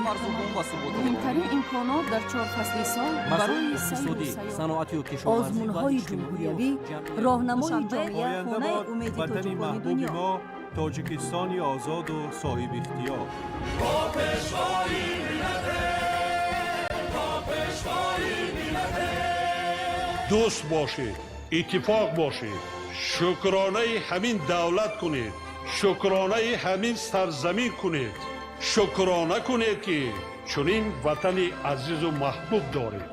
Марзубум ва суботи Муҳимтарин имконот дар чор фасли сол масоили барои сайру иқтисодӣ, сайёҳат. саноатию кишоварзӣ ва Озмунҳои иҷтимоию ҷумҳуриявӣ, ҷамъиятӣ. роҳнамои Душанбе, ҷомеа, хонаи Оянда бод умеди ватани тоҷикони маҳбуби дунё. мо, Тоҷикистони озоду соҳибихтиёр. Дӯст бошед, иттифоқ бошед, шукронаи ҳамин давлат кунед, шукронаи ҳамин сарзамин кунед, шукрона кунед, ки чунин ватани азизу маҳбуб доред.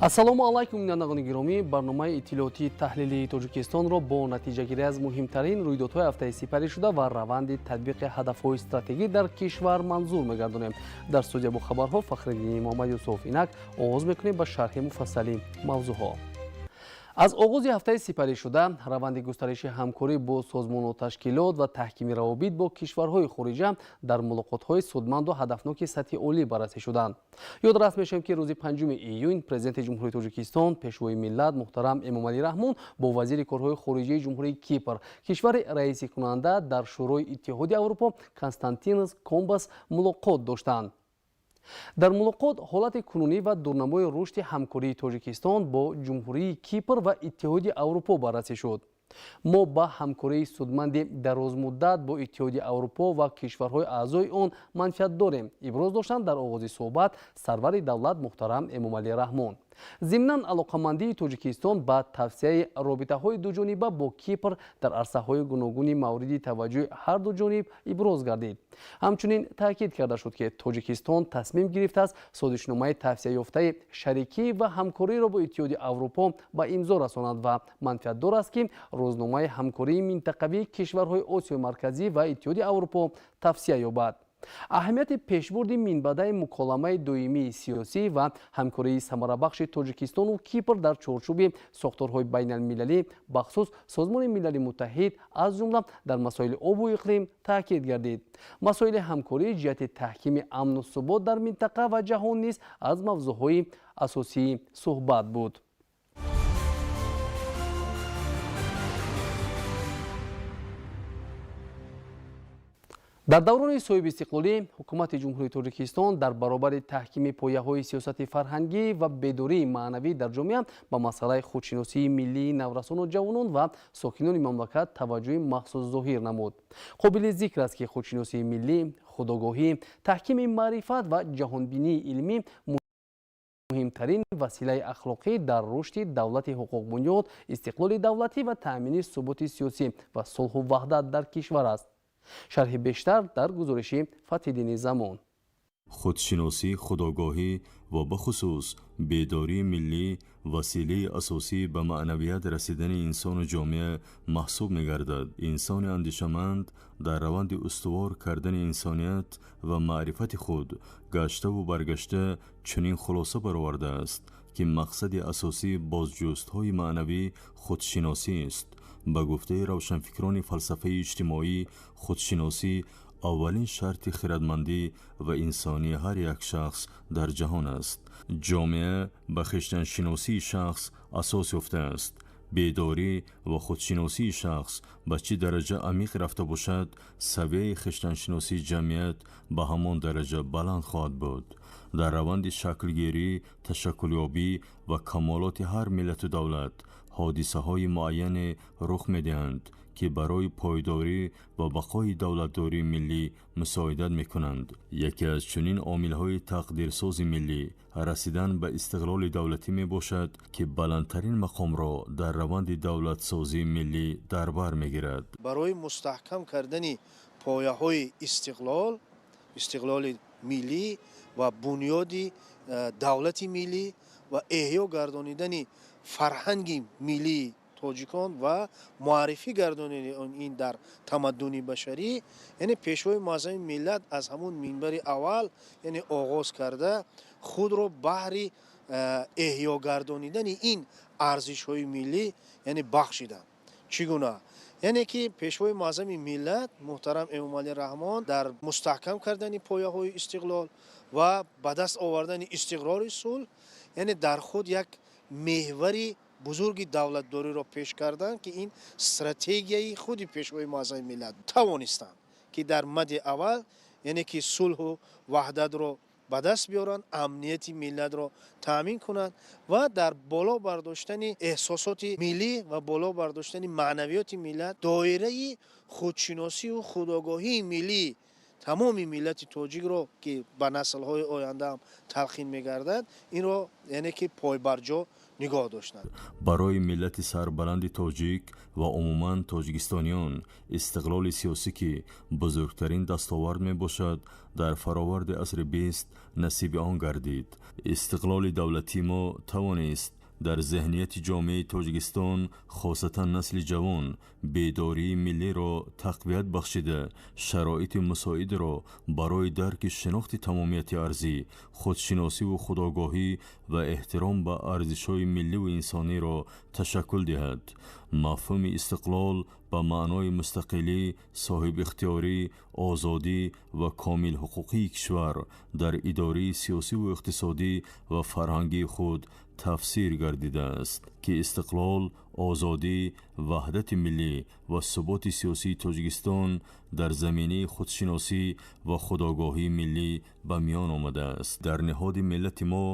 Ассалому алайкум, бинандагони гиромӣ! Барномаи иттилоотии таҳлилии Тоҷикистонро бо натиҷагирӣ аз муҳимтарин рӯйдодҳои ҳафтаи сипаришуда ва раванди татбиқи ҳадафҳои стратегӣ дар кишвар манзур мегардонем. Дар студия бо хабарҳо Фахриддини Муҳаммад Юсуф. Инак оғоз мекунем ба шарҳи муфассали мавзӯъҳо. Аз оғози ҳафтаи сипаришуда раванди густариши ҳамкорӣ бо созмону ташкилот ва таҳкими равобит бо кишварҳои хориҷа дар мулоқотҳои судманду ҳадафноки сатҳи олӣ баррасӣ шуданд. Ёдрас мешавем, ки рӯзи 5 июн Президенти Ҷумҳурии Тоҷикистон, Пешвои миллат муҳтарам Эмомалӣ Раҳмон бо вазири корҳои хориҷаи Ҷумҳурии Кипр, кишвари раисикунанда дар Шӯрои Иттиҳоди Аврупо, Константинос Комбас мулоқот доштанд. Дар мулоқот ҳолати кунунӣ ва дурнамои рушди ҳамкории Тоҷикистон бо Ҷумҳурии Кипр ва Иттиҳоди Аврупо баррасӣ шуд. Мо ба ҳамкории судманди дарозмуддат бо Иттиҳоди Аврупо ва кишварҳои аъзои он манфиат дорем, иброз доштанд дар оғози суҳбат сарвари давлат муҳтарам Эмомалӣ Раҳмон. Зимнан алоқамандии Тоҷикистон ба тавсеаи робитаҳои дуҷониба бо Кипр дар арсаҳои гуногуни мавриди таваҷҷӯҳи ҳар ду ҷониб иброз гардид. Ҳамчунин таъкид карда шуд, ки Тоҷикистон тасмим гирифтааст созишномаи тавсеаёфтаи шарикӣ ва ҳамкориро бо Иттиҳоди Аврупо ба имзо расонад ва манфиатдор аст, ки рӯзномаи ҳамкории минтақавии кишварҳои Осиёи Марказӣ ва Иттиҳоди Аврупо тавсия ёбад. Аҳамияти пешбурди минбаъдаи муколамаи доимии сиёсӣ ва ҳамкории самарабахши Тоҷикистону Кипр дар чорчӯби сохторҳои байналмилалӣ, бахусус Созмони Милали Муттаҳид, аз ҷумла дар масоили обу иқлим таъкид гардид. Масоили ҳамкорӣ ҷиҳати таҳкими амну субот дар минтақа ва ҷаҳон низ аз мавзӯъҳои асосии суҳбат буд. Дар даврони соҳибистиқлолӣ Ҳукумати Ҷумҳурии Тоҷикистон дар баробари таҳкими пояҳои сиёсати фарҳангӣ ва бедории маънавӣ дар ҷомеа ба масъалаи худшиносии миллии наврасону ҷавонон ва сокинони мамлакат таваҷҷӯҳи махсус зоҳир намуд. Қобили зикр аст, ки худшиносии миллӣ, худогоҳӣ, таҳкими маърифат ва ҷаҳонбинии илмӣ муҳимтарин василаи ахлоқӣ дар рушди давлати ҳуқуқбунёд, истиқлоли давлатӣ ва таъмини суботи сиёсӣ ва сулҳу ваҳдат дар кишвар аст. Шарҳи бештар дар гузориши Фатҳиддини Замон. Худшиносӣ, худогоҳӣ ва бахусус бедории миллӣ василаи асосӣ ба маънавият расидани инсону ҷомеа маҳсуб мегардад. Инсони андешаманд дар раванди устувор кардани инсоният ва маърифати худ гаштаву баргашта чунин хулоса баровардааст, ки мақсади асосии бозҷӯстҳои маънавӣ худшиносист. Ба гуфтаи равшанфикрони фалсафаи иҷтимоӣ, худшиносӣ аввалин шарти хирадмандӣ ва инсонии ҳар як шахс дар ҷаҳон аст. Ҷомеа ба хештаншиносии шахс асос ёфтааст. Бедорӣ ва худшиносии шахс ба чӣ дараҷа амиқ рафта бошад, савияи хештаншиносии ҷамъият ба ҳамон дараҷа баланд хоҳад буд. Дар раванди шаклгирӣ, ташаккулёбӣ ва камолоти ҳар миллату давлат ҳодисаҳои муайяне рух медиҳанд, ки барои пойдорӣ ва бақои давлатдории миллӣ мусоидат мекунанд. Яке аз чунин омилҳои тақдирсози миллӣ расидан ба истиқлоли давлатӣ мебошад, ки баландтарин мақомро дар раванди давлатсозии миллӣ дар бар мегирад. Барои мустаҳкам кардани пояҳои истиқлол, истиқлоли миллӣ ва бунёди давлати миллӣ ва эҳё гардонидани фарҳанги миллии тоҷикон ва муаррифӣ гардонидани ин дар тамаддуни башарӣ, яъне Пешвои муаззами миллат аз ҳамун минбари аввал, яъне оғоз карда худро баҳри эҳё гардонидани ин арзишҳои миллӣ, яъне бахшиданд. Чӣ гуна? Яъне ки Пешвои муаззами миллат муҳтарам Эмомалӣ Раҳмон дар мустаҳкам кардани пояҳои истиқлол ва ба даст овардани истиқрори сулҳ, яъне дар худ як меҳвари бузурги давлатдориро пеш карданд, ки ин стратегияи худи Пешвои муаззами миллат тавонистанд, ки дар мади аввал, яъне ки сулҳу ваҳдатро ба даст биёранд, амнияти миллатро таъмин кунанд ва дар боло бардоштани эҳсосоти миллӣ ва боло бардоштани маънавиёти миллат доираи худшиносию худогоҳии миллӣ тамоми миллати тоҷикро, ки ба наслҳои оянда ҳам талқин мегардад, инро, яъне ки пойбарҷо нигоҳ доштанд. Барои миллати сарбаланди тоҷик ва умуман тоҷикистониён истиқлоли сиёсӣ, ки бузургтарин дастовард мебошад, дар фароварди асри 20 насиби он гардид. Истиқлоли давлатии мо тавонист дар зеҳнияти ҷомеаи Тоҷикистон, хосатан насли ҷавон, бедории миллиро тақвият бахшида, шароити мусоидро барои дарки шинохти тамомияти арзӣ, худшиносиву худогоҳӣ ва эҳтиром ба арзишҳои милливу инсониро ташаккул диҳад. Мафҳуми истиқлол ба маънои мустақилӣ, соҳибихтиёрӣ, озодӣ ва комилҳуқуқии кишвар дар идораи сиёсиву иқтисодӣ ва фарҳангии худ тафсир гардидааст, ки истиқлол, озодӣ, ваҳдати миллӣ ва суботи сиёсии Тоҷикистон дар заминаи худшиносӣ ва худогоҳии миллӣ ба миён омадааст. Дар ниҳоди миллати мо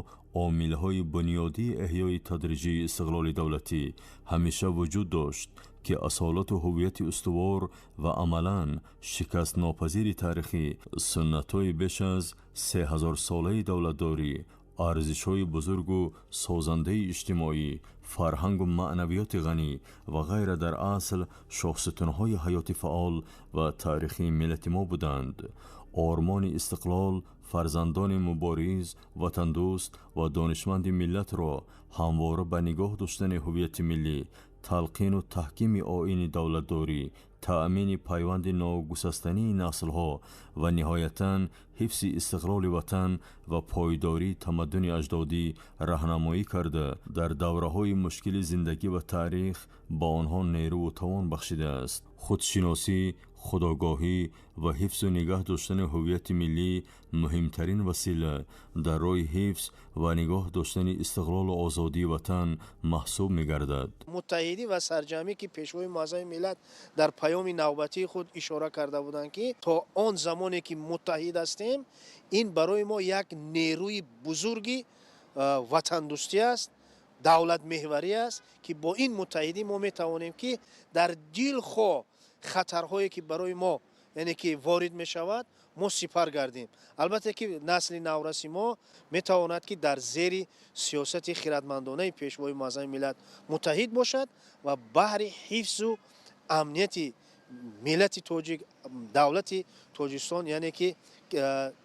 омилҳои бунёдии эҳёи тадриҷии истиқлоли давлатӣ ҳамеша вуҷуд дошт, ки асолату ҳуввияти устувор ва амалан шикастнопазири таърихӣ, суннатҳои беш аз 3000-солаи давлатдорӣ, арзишҳои бузургу созандаи иҷтимоӣ, фарҳангу маънавиёти ғанӣ ва ғайра дар асл шоҳсутунҳои ҳаёти фаъол ва таърихии миллати мо буданд. Ормони истиқлол фарзандони мубориз, ватандӯст ва донишманди миллатро ҳамвора ба нигоҳ доштани ҳуввияти миллӣ, талқину таҳкими оини давлатдорӣ, таъмини пайванди ногусастании наслҳо ва ниҳоятан ҳифзи истиқлоли ватан ва пойдории тамаддуни аҷдодӣ раҳнамоӣ карда, дар давраҳои мушкили зиндагӣ ва таърих ба онҳо нерӯву тавон бахшидааст. Худшиносӣ, худогоҳӣ ва ҳифзу нигаҳ доштани ҳуввияти миллӣ муҳимтарин васила дар роҳи ҳифз ва нигоҳ доштани истиқлолу озодии ватан маҳсуб мегардад. Муттаҳидӣ ва сарҷамъӣ, ки Пешвои муаззами миллат дар паёми навбатии худ ишора карда буданд, ки то он замоне ки муттаҳид ҳастем, ин барои мо як нерӯи бузурги ватандӯстӣ аст, давлатмеҳварӣ аст, ки бо ин муттаҳидӣ мо метавонем, ки дар дилхоҳ хатарҳое, ки барои мо, яъне ки ворид мешавад, мо сипар гардем. Албатта ки насли навраси мо метавонад, ки дар зери сиёсати хиратмандонаи Пешвои муаззами миллат муттаҳид бошад ва баҳри ҳифзу амнияти миллати тоҷик, давлати Тоҷикистон, яъне ки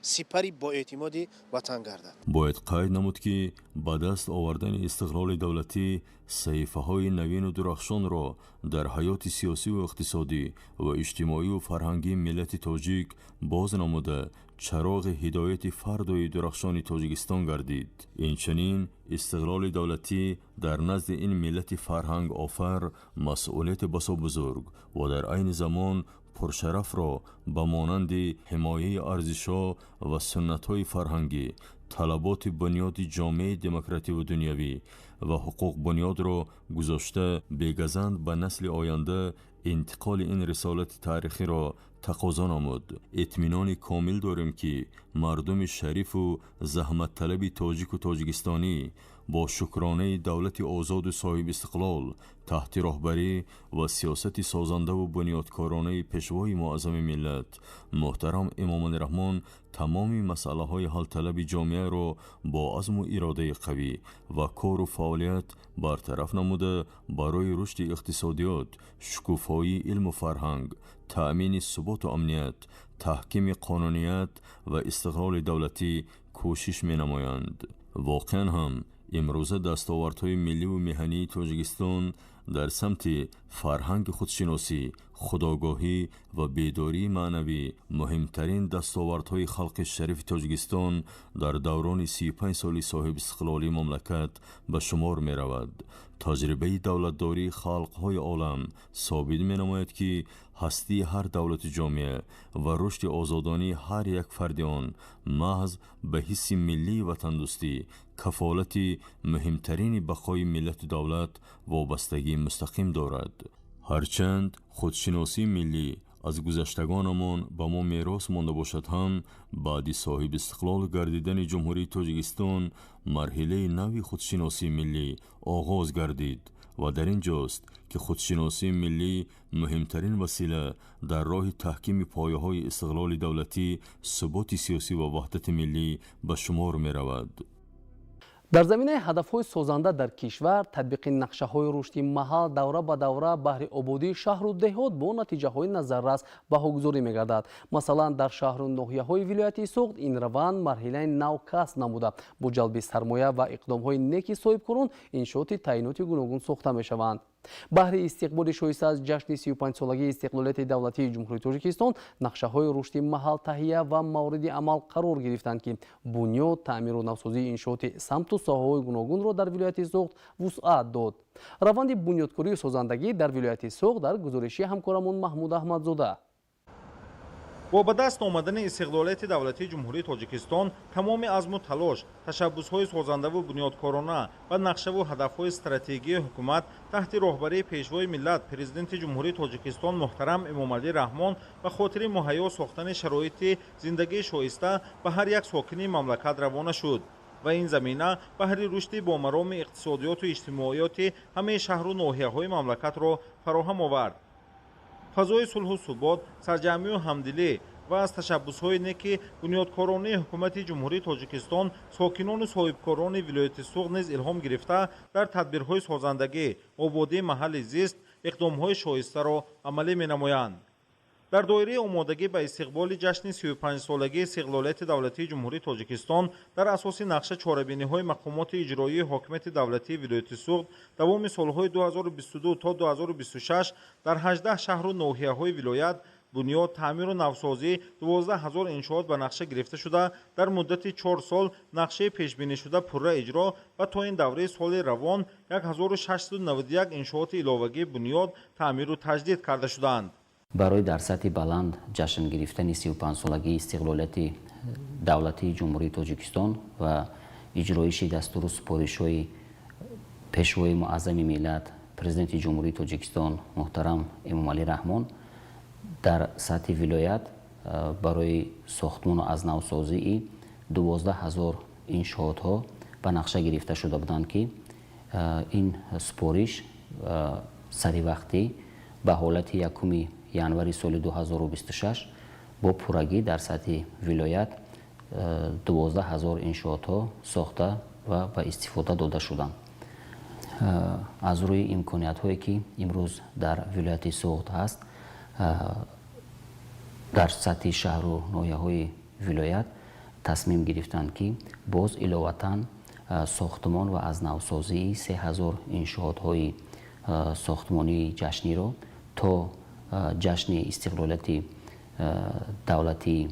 сипари боэътимоди ватан гардад. Бояд қайд намуд, ки ба даст овардани истиқлоли давлатӣ саҳифаҳои навину дурахшонро дар ҳаёти сиёсиву иқтисодӣ ва иҷтимоию фарҳангии миллати тоҷик боз намуда, чароғи ҳидояти фардои дурахшони Тоҷикистон гардид. Инчунин истиқлоли давлатӣ дар назди ин миллати фарҳангофар масъулияти басо бузург ва дар айни замон пуршарафро ба монанди ҳимояи арзишҳо ва суннатҳои фарҳангӣ, талаботи бунёди ҷомеаи демокративу дунявӣ ва ҳуқуқбунёдро гузошта, бегазанд ба насли оянда интиқоли ин рисолати таърихиро тақозо намуд. Итминони комил дорем, ки мардуми шарифу заҳматталаби тоҷику тоҷикистонӣ бо шукронаи давлати озоду соҳибистиқлол таҳти роҳбарӣ ва сиёсати созандаву бунёдкоронаи Пешвои муаззами миллат муҳтарам Эмомалӣ Раҳмон тамоми масъалаҳои ҳалталаби ҷомеаро бо азму иродаи қавӣ ва кору фаъолият бартараф намуда, барои рушди иқтисодиёт, шукуфоии илму фарҳанг, таъмини суботу амният, таҳкими қонуният ва истиқлоли давлатӣ кӯшиш менамоянд. Воқеан ҳам имрӯза дастовардҳои милливу меҳании Тоҷикистон Дар самти фарҳанги худшиносӣ, худогоҳӣ ва бедории маънавӣ муҳимтарин дастовардҳои халқи шарифи Тоҷикистон дар даврони 35 соли соҳибистиқлолии мамлакат ба шумор меравад. Таҷрибаи давлатдории халқҳои олам собит менамояд, ки ҳастии ҳар давлату ҷомеа ва рушди озодонии ҳар як фарди он маҳз ба ҳисси миллии ватандӯстӣ, кафолати муҳимтарини бақои миллату давлат вобастагии мустақим дорад. Ҳарчанд худшиносии миллӣ аз гузаштагонамон ба мо мерос монда бошад ҳам, баъди соҳибистиқлол гардидани Ҷумҳурии Тоҷикистон марҳилаи нави худшиносии миллӣ оғоз гардид ва дар ин ҷост, ки худшиносии миллӣ муҳимтарин васила дар роҳи таҳкими пояҳои истиқлоли давлатӣ, суботи сиёсӣ ва ваҳдати миллӣ ба шумор меравад. Дар заминаи ҳадафҳои созанда дар кишвар татбиқи нақшаҳои рушди маҳал давра ба давра баҳри ободии шаҳру деҳот бо натиҷаҳои назаррас баҳогузорӣ мегардад. Масалан, дар шаҳру ноҳияҳои вилояти Суғд ин раванд марҳилаи нав касб намуда, бо ҷалби сармоя ва иқдомҳои неки соҳибкорон иншооти таъиноти гуногун сохта мешаванд. Баҳри истиқболи шоиста аз ҷашни 35-солагии истиқлолияти давлатии Ҷумҳурии Тоҷикистон нақшаҳои рушди маҳал таҳия ва мавриди амал қарор гирифтанд, ки бунёд, таъмиру навсозии иншооти самту соҳаҳои гуногунро дар вилояти Суғд вусъат дод. Раванди бунёдкорию созандагӣ дар вилояти Суғд дар гузориши ҳамкорамон Маҳмуд Аҳмадзода. Бо ба даст омадани истиқлолияти давлатии Ҷумҳурии Тоҷикистон тамоми азму талош, ташаббусҳои созандаву бунёдкорона ва нақшаву ҳадафҳои стратегии ҳукумат таҳти роҳбарии Пешвои миллат, Президенти Ҷумҳурии Тоҷикистон муҳтарам Эмомалӣ Раҳмон ба хотири муҳайё сохтани шароити зиндагии шоиста ба ҳар як сокини мамлакат равона шуд ва ин замина баҳри рушди бомароми иқтисодиёту иҷтимоиёти ҳамаи шаҳру ноҳияҳои мамлакатро фароҳам овард. Фазои сулҳу субот, сарҷамъию ҳамдилӣ ва аз ташаббусҳои неки бунёдкоронаи ҳукумати Ҷумҳурии Тоҷикистон сокинону соҳибкорони вилояти Суғд низ илҳом гирифта дар тадбирҳои созандагӣ, ободии маҳалли зист иқдомҳои шоистаро амалӣ менамоянд. Дар доираи омодагӣ ба истиқболи ҷашни 35-солагии истиқлолияти давлатии Ҷумҳурии Тоҷикистон дар асоси нақша чорабиниҳои мақомоти иҷроии ҳокимияти давлатии вилояти Суғд давоми солҳои 2022 то 2026 дар 18 шаҳру ноҳияҳои вилоят бунёд, таъмиру навсозӣ 12 ҳазор иншоот ба нақша гирифта шуда, дар муддати 4 сол нақшаи пешбинишуда пурра иҷро ва то ин давраи соли равон 1691 иншооти иловагӣ бунёд, таъмиру таҷдид карда шуданд. Барои дар сатҳи баланд ҷашн гирифтани 35-солагии истиқлолияти давлатии Ҷумҳурии Тоҷикистон ва иҷроиши дастуру супоришҳои Пешвои муаззами миллат, Президенти Ҷумҳурии Тоҷикистон муҳтарам Эмомалӣ Раҳмон дар сатҳи вилоят барои сохтмону аз навсозии 12 ҳазор иншоотҳо ба нақша гирифта шуда буданд, ки ин супориш саривақтӣ ба ҳолати 1 январи соли 2026 бо пуррагӣ дар сатҳи вилоят 12 ҳазор иншоотҳо сохта ва ба истифода дода шуданд. Аз рӯи имкониятҳое ки имрӯз дар вилояти Суғд ҳаст, дар сатҳи шаҳру ноҳияҳои вилоят тасмим гирифтанд, ки боз иловатан сохтмон ва аз навсозии 3000 иншоотҳои сохтмонии ҷашниро то ҷашни истиқлолияти давлатии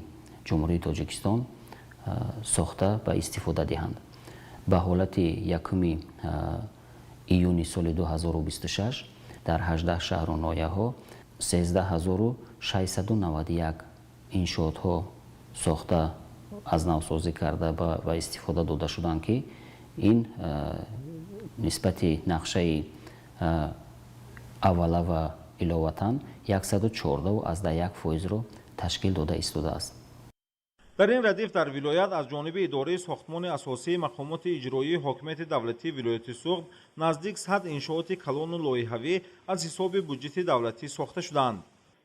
Ҷумҳурии Тоҷикистон сохта ба истифода диҳанд. Ба ҳолати 1 июни соли 2026 дар 18 шаҳру ноҳияҳо 13691 иншоотҳо сохта аз навсозӣ карда ба истифода дода шуданд, ки ин нисбати нақшаи аввала ва иловатан 114,1%-ро ташкил дода истодааст. Дар ин радиф дар вилоят аз ҷониби идораи сохтмони асосии мақомоти иҷроии ҳокимияти давлатии вилояти Суғд наздик 100 иншооти калону лоиҳавӣ аз ҳисоби буҷети давлатӣ сохта шуданд.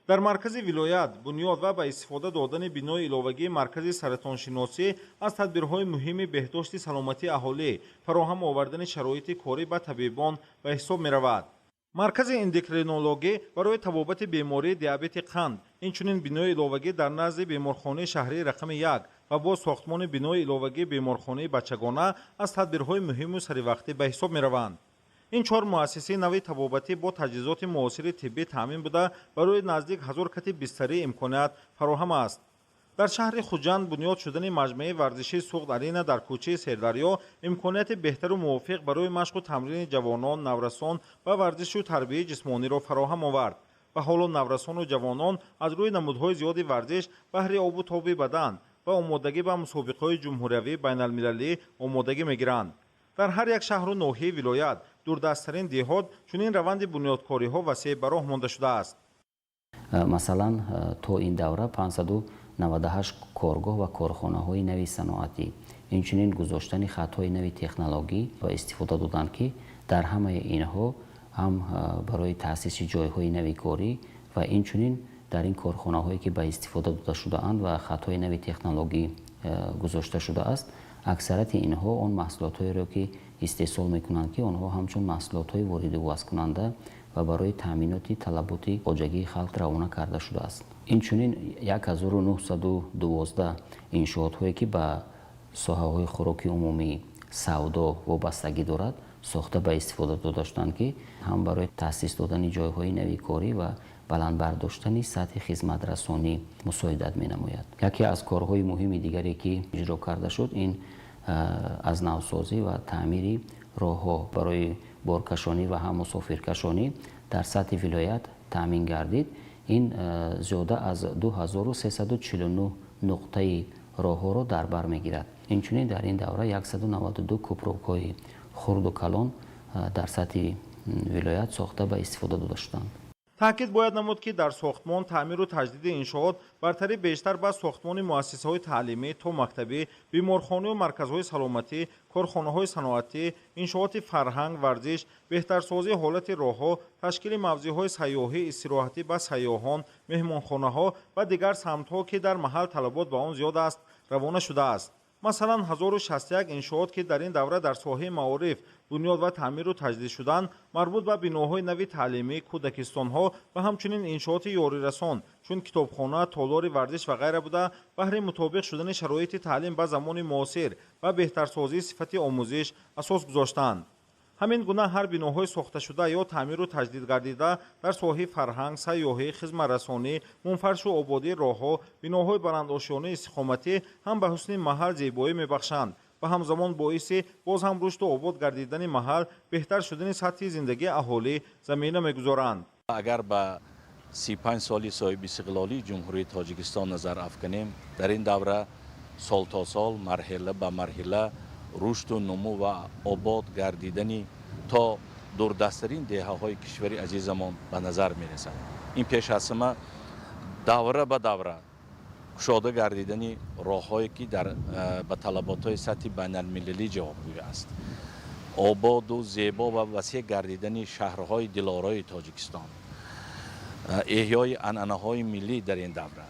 Дар маркази вилоят бунёд ва ба истифода додани бинои иловагии маркази саратоншиносӣ аз тадбирҳои муҳими беҳдошти саломатии аҳолӣ, фароҳам овардани шароити корӣ ба табибон ба ҳисоб меравад. Маркази эндокринологӣ барои табобати бемории диабети қанд, инчунин бинои иловагӣ дар назди беморхонаи шаҳрии рақами 1 ва боз сохтмони бинои иловагии беморхонаи бачагона аз тадбирҳои муҳиму саривақтӣ ба ҳисоб мераванд. Ин 4 муассисаи нави табобатӣ бо таҷҳизоти муосири тиббӣ таъмин буда, барои наздик 1000 кати бистарӣ имконият фароҳам аст. Дар шаҳри Хуҷанд бунёд шудани маҷмӯаи варзишии Суғд Арена дар кӯчаи Сердарё имконияти беҳтару мувофиқ барои машқу тамрини ҷавонон, наврасон ва варзишу тарбияи ҷисмониро фароҳам овард. Ва ҳоло наврасону ҷавонон аз рӯи намудҳои зиёди варзиш баҳри обу тоби бадан ва омодагӣ ба мусобиқаҳои ҷумҳуриявӣ, байналмилалӣ омодагӣ мегиранд. Дар ҳар як шаҳру ноҳияи вилоят, дурдасттарин деҳот чунин раванди бунёдкориҳо васеъ ба роҳ монда шудааст. Масалан, то ин давра 598 коргоҳ ва корхонаҳои нави саноатӣ, инчунин гузоштани хатҳои нави технологӣ ва истифода доданд, ки дар ҳамаи инҳо ҳам барои таъсиси ҷойҳои нави корӣ ва инчунин дар ин корхонаҳое ки ба истифода дода шудаанд ва хатҳои нави технологӣ гузошта шудааст, аксарияти инҳо он маҳсулотҳоеро ки истеҳсол мекунанд, ки онҳо ҳамчун маҳсулотҳои воридувазкунанда ва барои таъминоти талаботи хоҷагии халқ равона карда шудааст. Инчунин 1912 иншоотҳое ки ба соҳаҳои хӯроки умумӣ, савдо вобастагӣ дорад, сохта ба истифода дода шуданд, ки ҳам барои таъсис додани ҷойҳои нави корӣ ва баланд бардоштани сатҳи хизматрасонӣ мусоидат менамояд. Яке аз корҳои муҳими дигаре ки иҷро карда шуд, ин аз навсозӣ ва таъмири роҳҳо барои боркашонӣ ва ҳам мусофиркашонӣ дар сатҳи вилоят таъмин гардид. Ин зиёда аз 2349 нуқтаи роҳҳоро дар бар мегирад. Инчунин дар ин давра 192 кӯпрукҳои хурду калон дар сатҳи вилоят сохта ба истифода дода шуданд. Таъкид бояд намуд, ки дар сохтмон, таъмиру таҷдиди иншоот бартарӣ бештар ба сохтмони муассисаҳои таълимӣ, томактабӣ, беморхонаю марказҳои саломатӣ, корхонаҳои саноатӣ, иншооти фарҳанг, варзиш, беҳтарсозии ҳолати роҳҳо, ташкили мавзеъҳои сайёҳӣ, истироҳатӣ ба сайёҳон, меҳмонхонаҳо ва дигар самтҳо, ки дар маҳал талабот ба он зиёд аст, равона шудааст. Масалан, 1061 иншоот, ки дар ин давра дар соҳаи маориф бунёд ва таъмиру таҷдид шуданд, марбут ба биноҳои нави таълимӣ, кӯдакистонҳо ва ҳамчунин иншооти ёрирасон, чун китобхона, толори варзиш ва ғайра буда, баҳри мутобиқ шудани шароити таълим ба замони муосир ва беҳтарсозии сифати омӯзиш асос гузоштанд. Ҳамин гуна ҳар биноҳои сохташуда ё таъмиру таҷдид гардида дар соҳаи фарҳанг, сайёҳӣ, хизматрасонӣ, мунфаршу ободии роҳҳо, биноҳои баландошёнаи истиқоматӣ ҳам ба ҳусни маҳал зебоӣ мебахшанд ва ҳамзамон боиси боз ҳам рушду обод гардидани маҳал, беҳтар шудани сатҳи зиндагии аҳолӣ замина мегузоранд. Агар ба 35 соли соҳиби истиқлолии Ҷумҳурии Тоҷикистон назар афканем, дар ин давра сол то сол, марҳила ба марҳила рушду нумӯ ва обод гардидани то дурдасттарин деҳаҳои кишвари азизамон ба назар мерасад. Ин пеш аз ҳама давра ба давра кушода гардидани роҳҳое ки ба талаботҳои сатҳи байналмилалӣ ҷавобгӯй аст, ободу зебо ва васеъ гардидани шаҳрҳои дилорои Тоҷикистон, эҳёи анъанаҳои миллӣ дар ин давра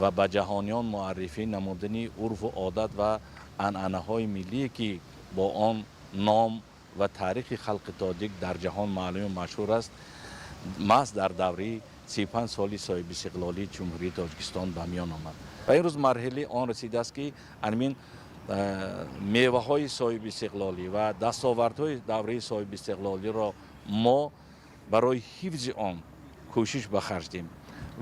ва ба ҷаҳониён муаррифӣ намудани урфу одат ва анъанаҳои миллие ки бо он ном ва таърихи халқи тоҷик дар ҷаҳон маълуму машҳур аст, маҳз дар давраи 35 соли соҳиби истиқлолии Ҷумҳурии Тоҷикистон ба миён омад. Ва имрӯз марҳилаи он расидааст, ки ҳамин меваҳои соҳиби истиқлолӣ ва дастовардҳои давраи соҳиби истиқлолиро мо барои ҳифзи он кӯшиш ба харҷ диҳем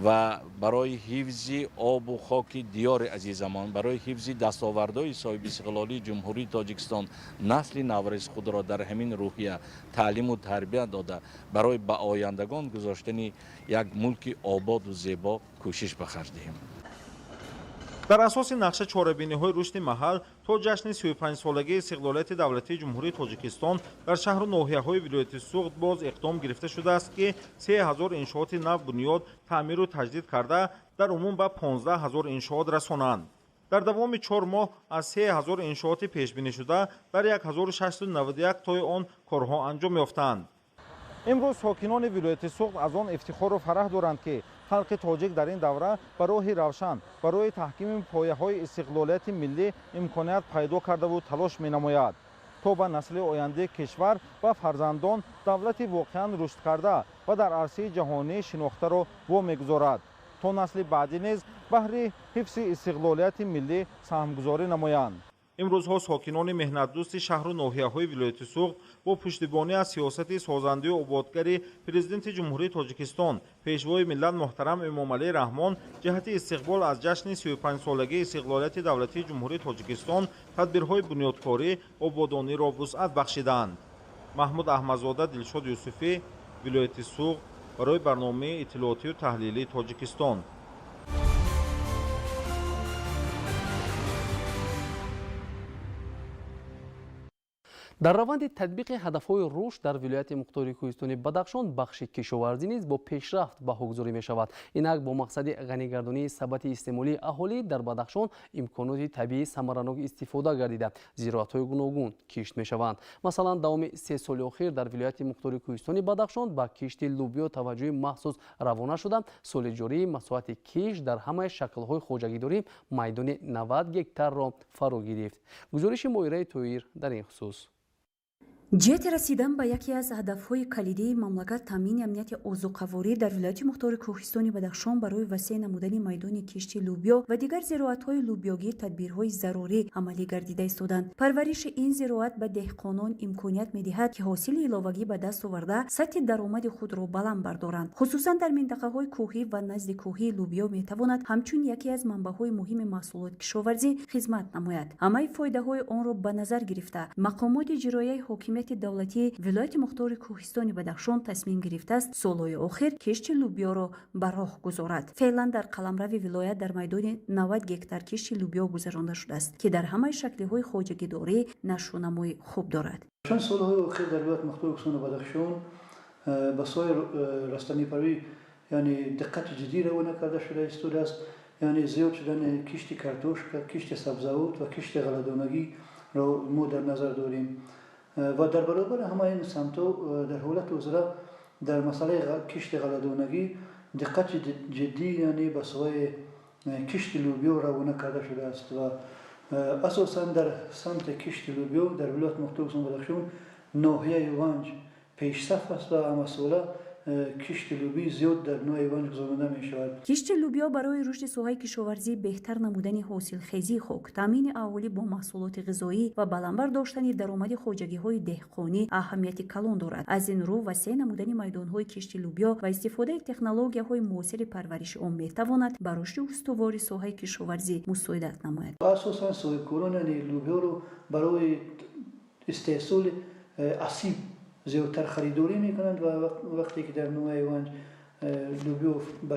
ва барои ҳифзи обу хоки диёри азизамон, барои ҳифзи дастовардҳои соҳиби истиқлолии Ҷумҳурии Тоҷикистон насли наврас худро дар ҳамин рӯҳия таълиму тарбия дода, барои ба ояндагон гузоштани як мулки ободу зебо кӯшиш ба харҷ диҳем. Дар асоси нақша чорабиниҳои рушди маҳал то ҷашни 35-солагии истиқлолияти давлатии Ҷумҳурии Тоҷикистон дар шаҳру ноҳияҳои вилояти Суғд боз иқдом гирифта шудааст, ки 3000 иншооти нав бунёд, таъмиру таҷдид карда, дар умум ба 15 000 иншоот расонанд. Дар давоми 4 моҳ аз 3000 иншооти пешбинишуда дар 1691 тои он корҳо анҷом ёфтанд. Имрӯз сокинони вилояти Суғд аз он ифтихору фараҳ доранд, ки халқи тоҷик дар ин давра ба роҳи равшан барои таҳкими пояҳои истиқлолияти миллӣ имконият пайдо кардаву талош менамояд, то ба насли ояндаи кишвар ва фарзандон давлати воқеан рушдкарда ва дар арсаи ҷаҳонӣ шинохтаро во мегузорад, то насли баъдӣ низ баҳри ҳифзи истиқлолияти миллӣ саҳмгузорӣ намоянд. Имрӯзҳо сокинони меҳнатдӯсти шаҳру ноҳияҳои вилояти Суғд бо пуштибонӣ аз сиёсати созандаю ободгари Президенти Ҷумҳурии Тоҷикистон, Пешвои миллат муҳтарам Эмомалӣ Раҳмон ҷиҳати истиқбол аз ҷашни 35-солагии истиқлолияти давлатии Ҷумҳурии Тоҷикистон тадбирҳои бунёдкорӣ, ободониро вусъат бахшидаанд. Маҳмуд Аҳмадзода, Дилшод Юсуфӣ, вилояти Суғд, барои барномаи иттилоотию таҳлилии Тоҷикистон. Дар раванди татбиқи ҳадафҳои рушд дар вилояти мухтори кӯҳистони Бадахшон бахши кишоварзӣ низ бо пешрафт баҳогузорӣ мешавад. Инак, бо мақсади ғанигардонии сабати истеъмолии аҳолӣ дар Бадахшон имконоти табиӣ самаранок истифода гардида, зироатҳои гуногун кишт мешаванд. Масалан, давоми 3 соли охир дар вилояти мухтори кӯҳистони Бадахшон ба кишти лӯбиё таваҷҷӯҳи махсус равона шуда, соли ҷорӣ масоҳати кишт дар ҳамаи шаклҳои хоҷагидорӣ майдони 90 гектарро фаро гирифт. Гузориши Моираи Тоир дар ин хусус. Ҷиҳати расидан ба яке аз ҳадафҳои калидии мамлакат, таъмини амнияти озуқаворӣ, дар вилояти мухтори кӯҳистони Бадахшон барои васеъ намудани майдони кишти лӯбиё ва дигар зироатҳои лӯбиёгӣ тадбирҳои зарурӣ амалӣ гардида истоданд. Парвариши ин зироат ба деҳқонон имконият медиҳад, ки ҳосили иловагӣ ба даст оварда, сатҳи даромади худро баланд бардоранд. Хусусан дар минтақаҳои кӯҳӣ ва назди кӯҳӣ лӯбиё метавонад ҳамчун яке аз манбаъҳои муҳими маҳсулоти кишоварзӣ хизмат намояд. Ҳамаи фоидаҳои онро ба назар гирифта, мақомоти иҷроияи ҳокимияти давлатии вилояти мухтори кӯҳистони Бадахшон тасмим гирифтааст солҳои охир кишти лӯбиёро ба роҳ гузорад. Феълан дар қаламрави вилоят дар майдони 90 гектар кишти лӯбиё гузаронда шудааст, ки дар ҳамаи шаклиҳои хоҷагидорӣ нашъунамои хуб дорад. Чанд солҳои охир дар вилояти мухтори кӯҳистони Бадахшон ба соҳаи растанипарварӣ, яъне диққати ҷиддӣ равона карда шуда истодааст. Яъне зиёд шудани кишти картошка, кишти сабзавот ва кишти ғалладонагиро мо дар назар дорем. Ва дар баробари ҳамаи ин самтҳо дар ҳолати ҳозира дар масъалаи кишти ғалладонагӣ диққати ҷиддӣ, яъне ба соҳаи кишти лӯбиё равона карда шудааст ва асосан дар самти кишти лӯбиё дар вилояти мухтори кӯҳистони Бадахшон ноҳияи Ванҷ пешсаф аст ва ҳамасола кишти лӯбӣ зиёд дар ноҳияи Ванҷ гузаронида мешавад. Кишти лӯбиё барои рушди соҳаи кишоварзӣ, беҳтар намудани ҳосилхезии хок, таъмини аҳолӣ бо маҳсулоти ғизоӣ ва баланд бардоштани даромади хоҷагиҳои деҳқонӣ аҳамияти калон дорад. Аз ин рӯ васеъ намудани майдонҳои кишти лӯбиё ва истифодаи технологияҳои муосири парвариши он метавонад ба рушди устувори соҳаи кишоварзӣ мусоидат намояд. Асосан соҳибкорон, яъне лӯбиёро барои истеҳсоли асиб зиёдтар харидорӣ мекунанд ва вақте ки дар ноҳияи Ванҷ лӯбиё ба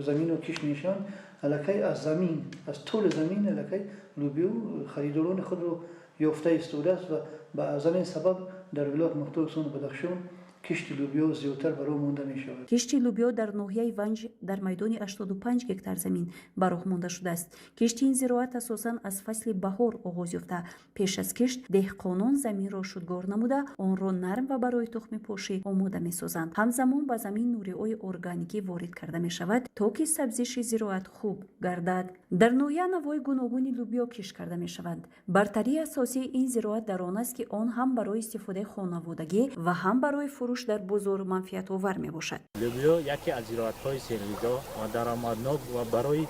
замину кишт мешаванд, аллакай аз замин, аз тӯли замин аллакай лӯбиё харидорони худро ёфта истодааст ва ба аз ҳамин сабаб дар вилояти мухтори кӯҳистони Бадахшон кишти лӯбиё зиёдтар ба роҳ монда мешавад. Кишти лӯбиё дар ноҳияи Ванҷ дар майдони 85 гектар замин ба роҳ монда шудааст. Кишти ин зироат асосан аз фасли баҳор оғоз ёфта, пеш аз кишт деҳқонон заминро шудгор намуда, онро нарм ва барои тухмипошӣ омода месозанд. Ҳамзамон ба замин нуриҳои органикӣ ворид карда мешавад, то ки сабзиши зироат хуб гардад. Дар ноҳия навъҳои гуногуни лӯбиё кишт карда мешаванд. Бартарии асосии ин зироат дар он аст, ки он ҳам барои истифодаи хонаводагӣ ва ҳам барои фурӯш дар бозор манфиатовар мебошад. Лӯбиё яке аз зироатҳои серғизо ва даромаднок ва барои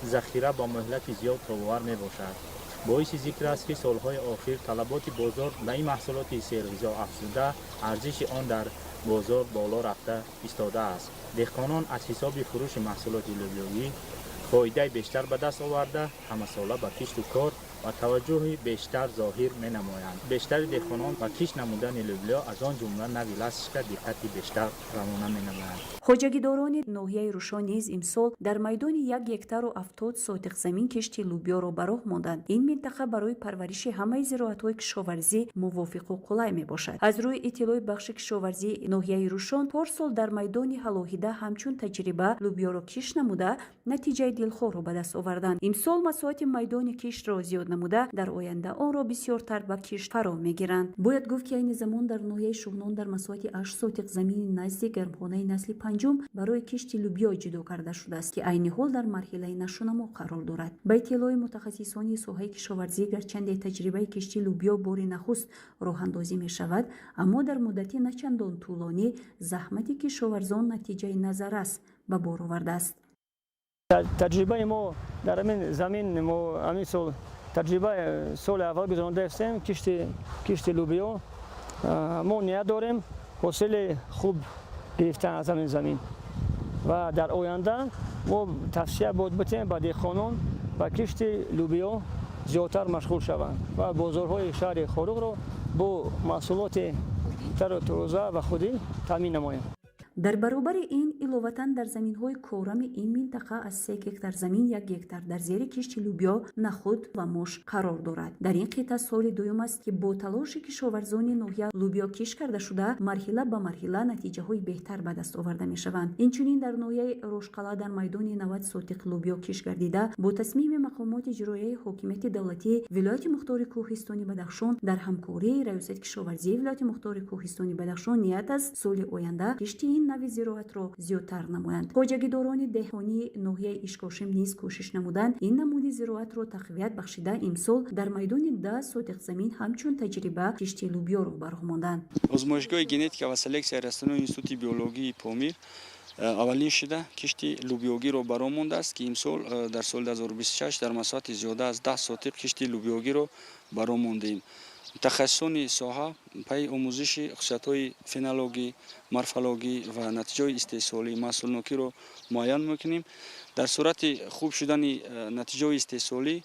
захира ба муҳлати зиёд тобовар мебошад. Боиси зикр аст, ки солҳои охир талаботи бозор ба ин маҳсулоти серғизо афзуда, арзиши он дар бозор боло рафта истодааст. Деҳқонон аз ҳисоби фурӯши маҳсулоти лӯбиёгӣ фоидаи бештар ба даст оварда, ҳамасола ба кишту кор ва таваҷҷӯҳи бештар зоҳир менамоянд. Бештари деҳқонон ба кишт намудани лӯбиё, аз он ҷумла нави ласточка, диққати бештар равона менамоянд. Хоҷагидорони ноҳияи Рӯшон низ имсол дар майдони 1 гектару 70 сотиқ замин кишти лӯбиёро ба роҳ монданд. Ин минтақа барои парвариши ҳамаи зироатҳои кишоварзӣ мувофиқу қулай мебошад. Аз рӯи иттилои бахши кишоварзии ноҳияи Рӯшон, порсол дар майдони ҳалоҳида ҳамчун таҷриба лӯбиёро кишт намуда, натиҷаи дилхоҳро ба даст оварданд. Имсол масоҳати майдони киштро зиёд намуда, дар оянда онро бисёртар ба кишт фаро мегиранд. Бояд гуфт, ки айни замон дар ноҳияи Шуғнон дар масоҳати 8 сотиқ замини назди гармхонаи насли панҷум барои кишти лӯбиё ҷудо карда шудааст, ки айни ҳол дар марҳилаи нашъунамо қарор дорад. Ба иттилои мутахассисони соҳаи кишоварзӣ, гарчанде таҷрибаи кишти лӯбиё бори нахуст роҳандозӣ мешавад, аммо дар муддати начандон тӯлонӣ заҳмати кишоварзон натиҷаи назаррас ба бор овардааст. Таҷрибаи мо дар ҳамин замин, мо ҳамин сол Таҷрибаи соли аввал гузаронда ҳастем, кишти лӯбиё. Мо ният дорем ҳосили хуб гирифтан аз ҳамин замин ва дар оянда мо тавсия бояд битем ба деҳқонон ба кишти лӯбиё зиёдтар машғул шаванд ва бозорҳои шаҳри Хоруғро бо маҳсулоти тару тоза ва худӣ таъмин намоем. Дар баробари ин, иловатан дар заминҳои корами ин минтақа аз 3 гектар замин 1 гектар дар зери кишти лӯбиё, нахуд ва мош қарор дорад. Дар ин қитъа соли дуюм аст, ки бо талоши кишоварзони ноҳия лӯбиё кишт карда шуда, марҳила ба марҳила натиҷаҳои беҳтар ба даст оварда мешаванд. Инчунин дар ноҳияи Рошқалъа дар майдони 90 сотиқ лӯбиё кишт гардида, бо тасмими мақомоти иҷроияи ҳокимияти давлатии Вилояти Мухтори Кӯҳистони Бадахшон дар ҳамкории Раёсати кишоварзии Вилояти Мухтори Кӯҳистони Бадахшон ният аст соли оянда кишти ин нави зироатро зиёдтар намоянд. Хоҷагидорони деҳқонии ноҳияи Ишкошим низ кӯшиш намуданд ин намуди зироатро тақвият бахшида, имсол дар майдони 10 сотиқ замин ҳамчун таҷриба кишти лӯбиёро ба роҳ монданд. Озмоишгоҳи генетика ва селексияи растаниҳои Институти биологии Помир аввалин шуда кишти лӯбиёгиро ба роҳ мондааст, ки имсол, дар соли 2026, дар масоҳати зиёда аз 10 сотиқ кишти лӯбиёгиро ба роҳ мондем. Мутахассисони соҳа пайи омӯзиши хусусиятҳои фенологӣ, морфологӣ ва натиҷаҳои истеҳсолӣ, маҳсулнокиро муайян мекунем. Дар сурати хуб шудани натиҷаҳои истеҳсолӣ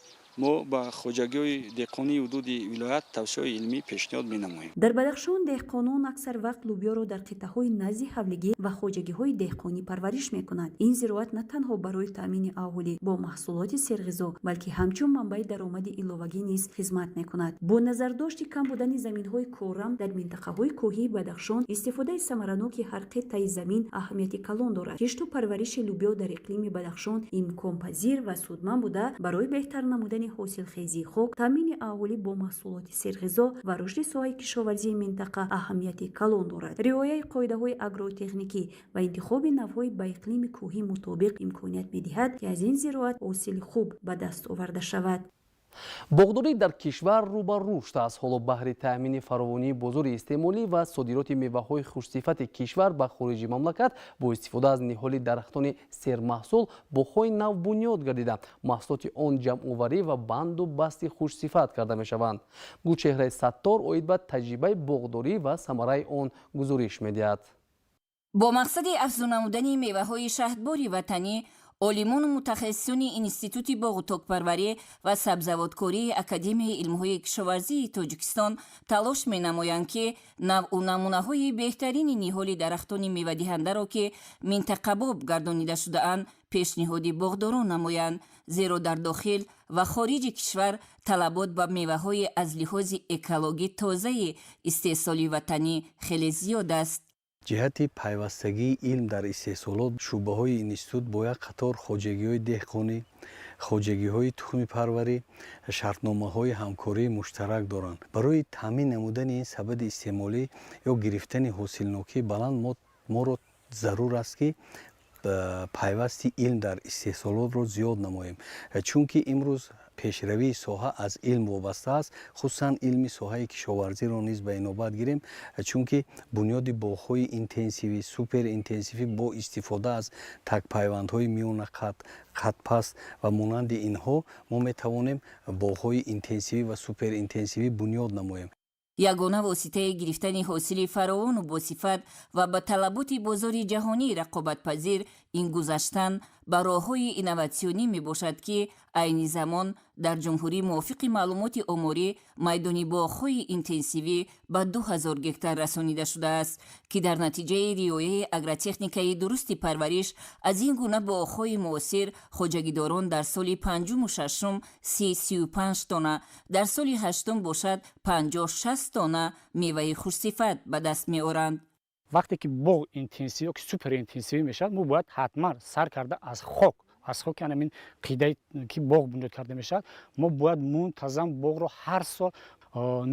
мо ба хоҷагиҳои деҳқонии ҳудуди вилоят тавсияҳои илмӣ пешниҳод менамоем. Дар Бадахшон деҳқонон аксар вақт лӯбиёро дар қитъаҳои назди ҳавлигӣ ва хоҷагиҳои деҳқонӣ парвариш мекунанд. Ин зироат на танҳо барои таъмини аҳолӣ бо маҳсулоти серғизо, балки ҳамчун манбаи даромади иловагӣ низ хизмат мекунад. Бо назардошти кам будани заминҳои корам дар минтақаҳои кӯҳии Бадахшон, истифодаи самараноки ҳар қитъаи замин аҳамияти калон дорад. Кишту парвариши лӯбиё дар иқлими Бадахшон имконпазир ва судманд буда, барои беҳтар намудани ҳосилхезии хок, таъмини аҳолӣ бо маҳсулоти серғизо ва рушди соҳаи кишоварзии минтақа аҳамияти калон дорад. Риояи қоидаҳои агротехникӣ ва интихоби навъҳои ба иқлими кӯҳӣ мутобиқ имконият медиҳад, ки аз ин зироат ҳосили хуб ба даст оварда шавад. Боғдорӣ дар кишвар рӯ ба рушд аст. Ҳоло баҳри таъмини фаровонии бозори истеъмолӣ ва содироти меваҳои хушсифати кишвар ба хориҷи мамлакат бо истифода аз ниҳоли дарахтони сермаҳсул боғҳои нав бунёд гардида, маҳсулоти он ҷамъоварӣ ва банду басти хушсифат карда мешаванд. Гулчеҳраи Саттор оид ба таҷрибаи боғдорӣ ва самараи он гузориш медиҳад. Бо мақсади афзун намудани меваҳои шаҳдбори ватанӣ, олимону мутахассисони Институти боғу токпарварӣ ва сабзавоткории Академияи илмҳои кишоварзии Тоҷикистон талош менамоянд, ки навъу намунаҳои беҳтарини ниҳоли дарахтони мевадиҳандаро, ки минтақабоб гардонида шудаанд, пешниҳоди боғдорон намоянд, зеро дар дохил ва хориҷи кишвар талабот ба меваҳои аз лиҳози экологӣ тозаи истеҳсоли ватанӣ хеле зиёд аст. Ҷиҳати пайвастагии илм дар истеҳсолот шӯъбаҳои институт бо як қатор хоҷагиҳои деҳқонӣ, хоҷагиҳои тухмипарварӣ шартномаҳои ҳамкории муштарак доранд. Барои таъмин намудани ин сабади истеъмолӣ ё гирифтани ҳосилнокии баланд моро зарур аст, ки пайвасти илм дар истеҳсолотро зиёд намоем, чунки имрӯз пешравии соҳа аз илм вобаста аст. Хусусан илми соҳаи кишоварзиро низ ба инобат гирем, чунки бунёди боғҳои интенсивӣ, суперинтенсивӣ бо истифода аз такпайвандҳои миёнақат, қадпаст ва монанди инҳо мо метавонем боғҳои интенсивӣ ва суперинтенсивӣ бунёд намоем. Ягона воситаи гирифтани ҳосили фаровону босифат ва ба талаботи бозори ҷаҳонӣ рақобатпазир ин гузаштан ба роҳҳои инноватсионӣ мебошад, ки айни замон дар ҷумҳурӣ мувофиқи маълумоти оморӣ майдони боғҳои интенсивӣ ба 2000 гектар расонида шудааст, ки дар натиҷаи риояи агротехникаи дурусти парвариш аз ин гуна боғҳои муосир хоҷагидорон дар соли панҷуму шашум 30-35 тонна, дар соли ҳаштум бошад 50-60 тонна меваи хушсифат ба даст меоранд. Вақте ки боғ интенсивӣ ё ки суперинтенсивӣ мешавад, мо бояд ҳатман сар карда аз хоки ҳамин қитъае ки боғ бунёд карда мешавад, мо бояд мунтазам боғро ҳар сол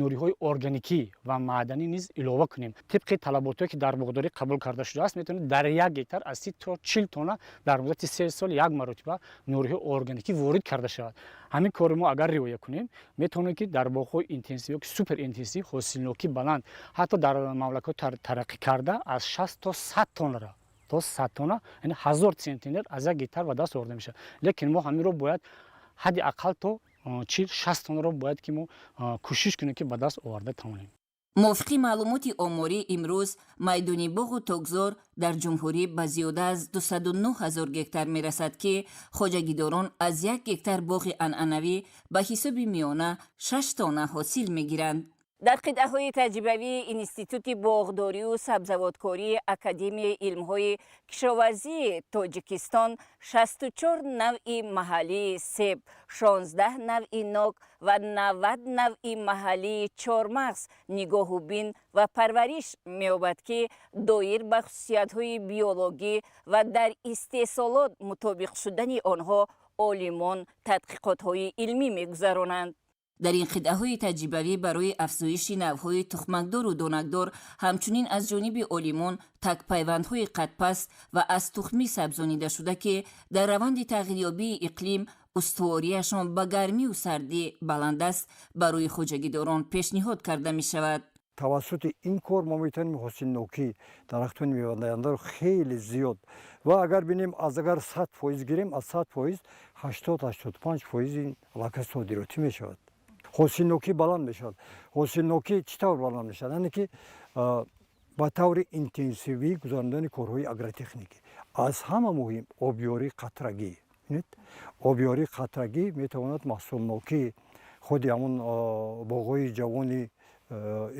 нуриҳои органикӣ ва маъданӣ низ илова кунем. Тибқи талаботҳое ки дар боғдорӣ қабул карда шудааст, метавонед дар 1 гектар аз 30 то 40 тонна дар муддати 3 сол як маротиба нуриҳои органикӣ ворид карда шавад. Ҳамин кори мо агар риоя кунем, метавонем, ки дар боғҳои интенсивӣ ё ки суперинтенсивӣ ҳосилнокӣ баланд, ҳатто дар мамлакатҳои тараққӣ карда аз 60 то 100 тоннара, то 100 тонна, яъне 1000 центнер аз 1 гектар ба даст оварда мешавад. Лекин мо ҳаминро бояд ҳадди ақал то 40-60 тоннаро бояд ки мо кӯшиш кунем, ки ба даст оварда тавонем. Мувофиқи маълумоти оморӣ, имрӯз майдони боғу токзор дар ҷумҳурӣ ба зиёда аз 209 ҳазор гектар мерасад, ки хоҷагидорон аз як гектар боғи анъанавӣ ба ҳисоби миёна 6 тонна ҳосил мегиранд. Дар қитъаҳои таҷрибавии Институти боғдорию сабзавоткории Академияи илмҳои кишоварзии Тоҷикистон 64 навъи маҳаллии себ, 16 навъи нок ва 90 навъи маҳаллии чормағз нигоҳубин ва парвариш меёбад, ки доир ба хусусиятҳои биологӣ ва дар истеҳсолот мутобиқ шудани онҳо олимон тадқиқотҳои илмӣ мегузаронанд. Дар ин қитъаҳои таҷрибавӣ барои афзоиши навъҳои тухмакдору донакдор, ҳамчунин аз ҷониби олимон такпайвандҳои қадпаст ва аз тухмӣ сабзонидашуда, ки дар раванди тағйирёбии иқлим устувориашон ба гармию сардӣ баланд аст, барои хоҷагидорон пешниҳод карда мешавад. Тавассути ин кор мо метавонем ҳосилнокии дарахтони мевадиҳандаро хеле зиёд ва агар бинем, аз агар 100% гирем, аз 100% 80-85 фоизи аллакай содиротӣ мешавад, ҳосилнокӣ баланд мешавад. Ҳосилнокӣ чӣ тавр баланд мешавад? Яъне ки ба таври интенсивӣ гузарондани корҳои агротехникӣ, аз ҳама муҳим обёрии қатрагӣ. Обёрии қатрагӣ метавонад маҳсулнокии худи ҳамон боғҳои ҷавони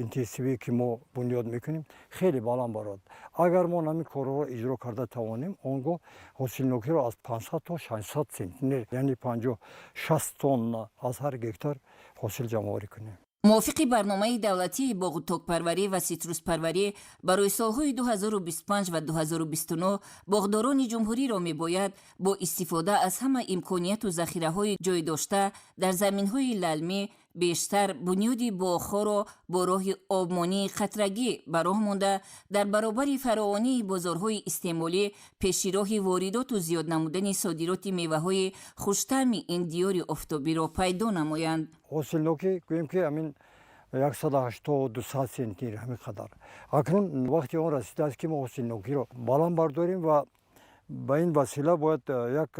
интенсивӣ, ки мо бунёд мекунем, хеле баланд барад. Агар мо ҳамин корҳоро иҷро карда тавонем, он гоҳ ҳосилнокиро аз 500 то 600 центнер, яъне 50-60 тонна аз ҳар гектар ҳосил ҷамъоварӣ кунем. Мувофиқи барномаи давлатии боғу токпарварӣ ва ситруспарварӣ барои солҳои 2025 ва 2029 боғдорони ҷумҳуриро мебояд бо истифода аз ҳама имконияту захираҳои ҷойдошта дар заминҳои лалмӣ бештар бунёди боғҳоро бо роҳи обмонии қатрагӣ ба роҳ монда, дар баробари фаровонии бозорҳои истеъмолӣ пеши роҳи воридоту зиёд намудани содироти меваҳои хуштаъми ин диёри офтобиро пайдо намоянд. Ҳосилнокӣ гӯем, ки ҳамин 180-200 центнер, ҳамин қадар. Акнун вақти он расидааст, ки мо ҳосилнокиро баланд бардорем ва ба ин васила бояд як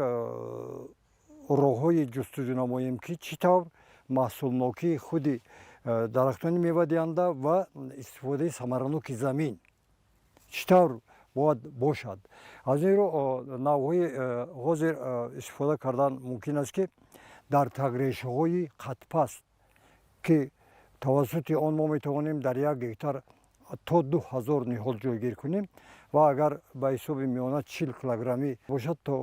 роҳҳои ҷустуҷӯ намоем, ки чӣ тавр маҳсулнокии худи дарахтони мевадиҳанда ва истифодаи самараноки замин чӣ тавр бояд бошад. Аз ин рӯ навъҳои ҳозир истифода кардан мумкин аст, ки дар тагрешаҳои қадпаст, ки тавассути он мо метавонем дар як гектар то 2000 ниҳол ҷойгир кунем ва агар ба ҳисоби миёна 40 килограммӣ бошад, то